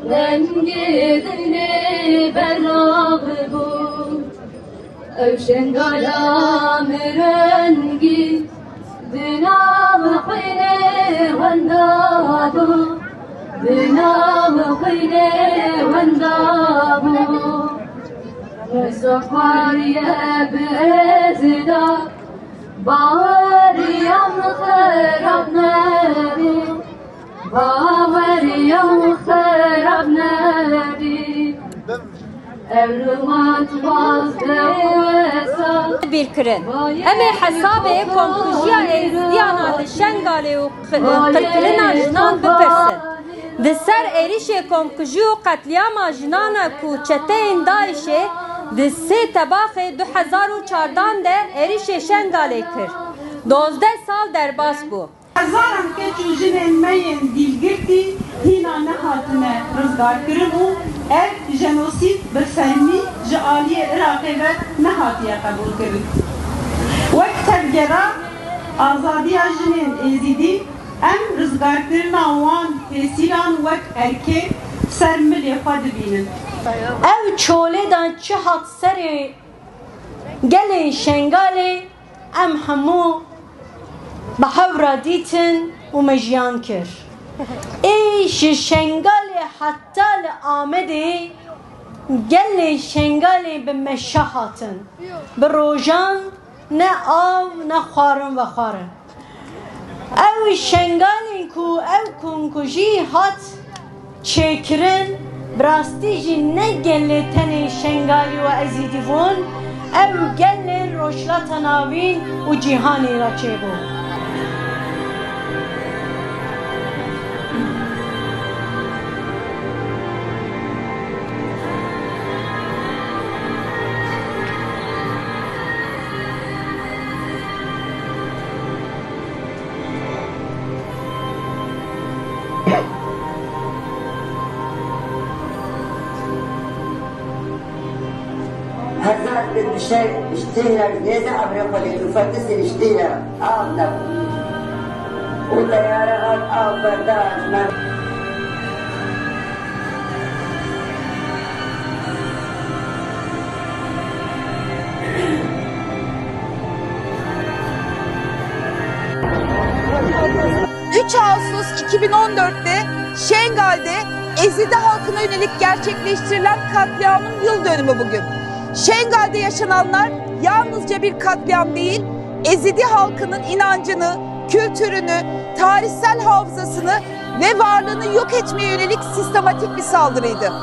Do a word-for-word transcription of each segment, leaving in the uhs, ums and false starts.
Dengê dilê belav bû, ew şengala min rengî, di nav xwînê wenda bû, di nav xwînê wenda bû. Min soxwariye bi êzîda, baweriya min xerab nebû. Baweriya min xerab nebî. Ev rûmat baz de wesa. Bîr kirin. Em ê hesabê komkujiya Êzidiyana li Şengalê û qi-, qirkirina jinan bipirsin. Di ser êrişê komkujî û qetlîama jinana ku çeteyên DAIŞê di sê Tebaxê du hezar û çardan de êrişê Şengalê kir, dozdeh sal derbas bû. Hezaran keç û jinên me yên dîlgirtî hîna nehatine rizgarkirin û ev jenosîd bi fermî ji aliyê Iraqê ve nehatiye qebûlkirin. Wek tevgera azadiya jinên Êzîdî, em rizgarkirina wan tesîran wek erkê ser milê xwe dibînin. Ew çolê de çi hat serê gelê Şengalê, em hemû bi hev re dîtin û me jiyan kir. Ê ji Şengalê heta li Amedê gelê Şengalê bi meşe hatin. Bi rojan ne av ne xwarin vexwarin. Ew Şengalên ku ew komkujî hat çêkirin, bi rastî jî ne gelê tenê Şengalî û Ezîdî bûn, ew gelên Rojhilata Navîn û cîhanê re çêbû. Hezar bin bir şey içtiler, neyse abre koydu, ufak isim içtiler, av da. O teyare hat, av berdaş, men. Üç Ağustos iki bin on dörtte Şengal'de Ezidi halkına yönelik gerçekleştirilen katliamın yıl dönümü bugün. Şengal'de yaşananlar yalnızca bir katliam değil, Ezidi halkının inancını, kültürünü, tarihsel hafızasını ve varlığını yok etmeye yönelik sistematik bir saldırıydı.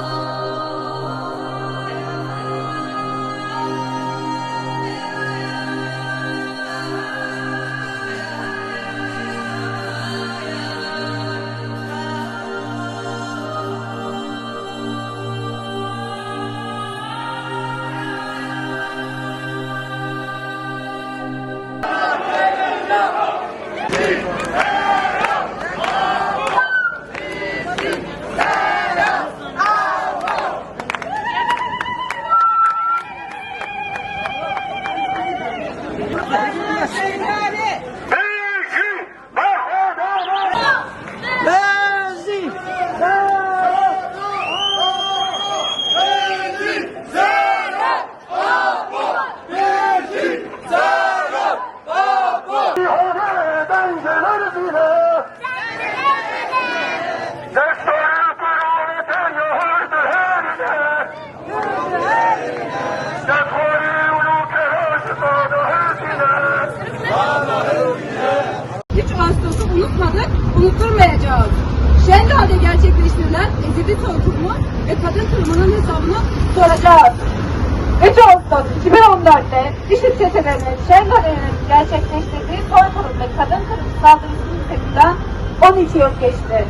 Üç Ağustos'u unutmadık, unutturmayacağız. Şengal'de gerçekleştirilen Ezidi soykırımı ve kadın kırımının hesabını soracağız. Üç Ağustos iki bin on dörtte IŞİD çetelerinin Şengal'e yönelik gerçekleştirdiği soykırım ve kadın kırımı saldırısının üzerinden on iki yıl geçti.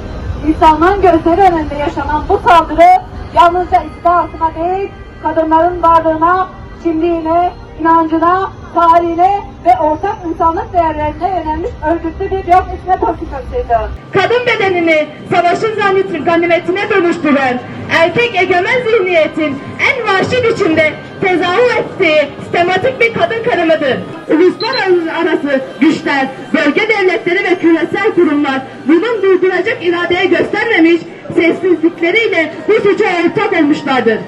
İnsanların gözleri önünde yaşanan bu saldırı yalnızca İslam halkına değil, kadınların varlığına, kimliğine, inancına, tarihine ve ortak insanlık değerlerine yönelmiş örgütlü bir yok etme politikasıydı. Kadın bedenini savaşın zani-, ganimetine dönüştüren, erkek egemen zihniyetin en vahşi biçimde tezahür ettiği sistematik bir kadın kırımıdır. Uluslararası güçler, bölge devletleri ve küresel kurumlar bunun durduracak iradeyi göstermemiş, Sessizlikleriyle bu suça ortak olmuşlardır.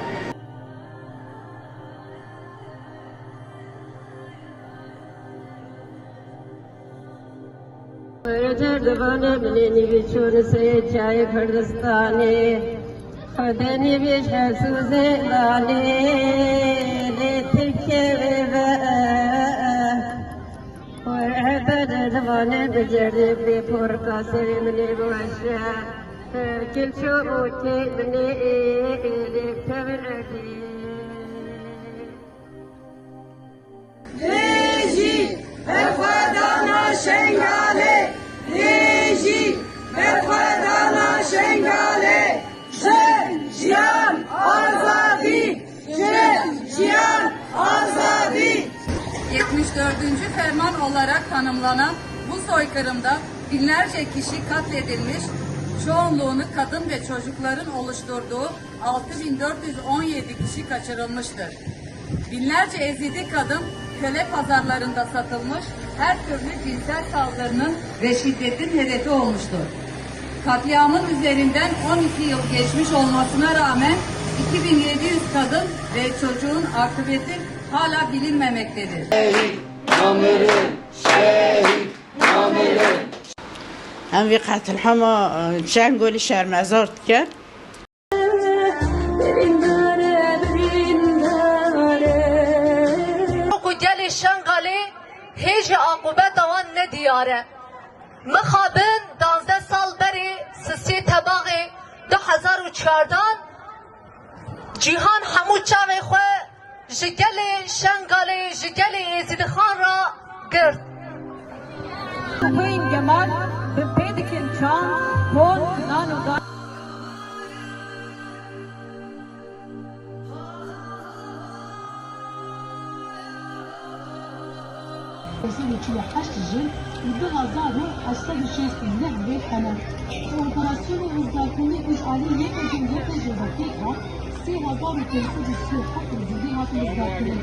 Were derdivane min ê nîvî çûne seyê çayê Kurdistanê. Xwedê nîvî ji hesûzê danê lê Tirkiye wê ve. Were derdivane bi cerdê bê porka serê min ê biweşe. Kil çû û kê min ê lê kevin erdê. Lê jî berxwedana Şengalê, lê jî berxwedana Şengalê, jin, jiyan, azadî, jin, jiyan, azadî. Yetmiş dördüncü ferman olarak tanımlanan bu soykırımda binlerce kişi katledilmiş, çoğunluğunu kadın ve çocukların oluşturduğu altı bin dört yüz on yedi kişi kaçırılmıştır. Binlerce Ezidi kadın köle pazarlarında satılmış, her türlü cinsel saldırının ve şiddetin hedefi olmuştur. Katliamın üzerinden on iki yıl geçmiş olmasına rağmen iki bin yedi yüz kadın ve çocuğun akıbeti hala bilinmemektedir. Şehit, namirin, şehit, namirin. Em vî qetilhema, e, Şengolî şermezar dikin. Ku gelê Şengalê hê jî aqûbeta wan ne diyar e. Mixabin danzdeh sal berê sisê Tebaxê du hezar û çardan cîhan hemû çavê xwe ji gelê Şengalê, ji gelê Êzidîxan re girt. Xwên gemar bi pê dikin çand, hon, nan û dan. Sed û çil û heşt jin û du hezar û heşt sed û şêst û neh bêhene. Operasyonê rizgarkirinê û ji alî Y P G û Y P J ve pêk ve sê hezar û pênc sed û sî û heft Êzidî hatin rizgarkirin.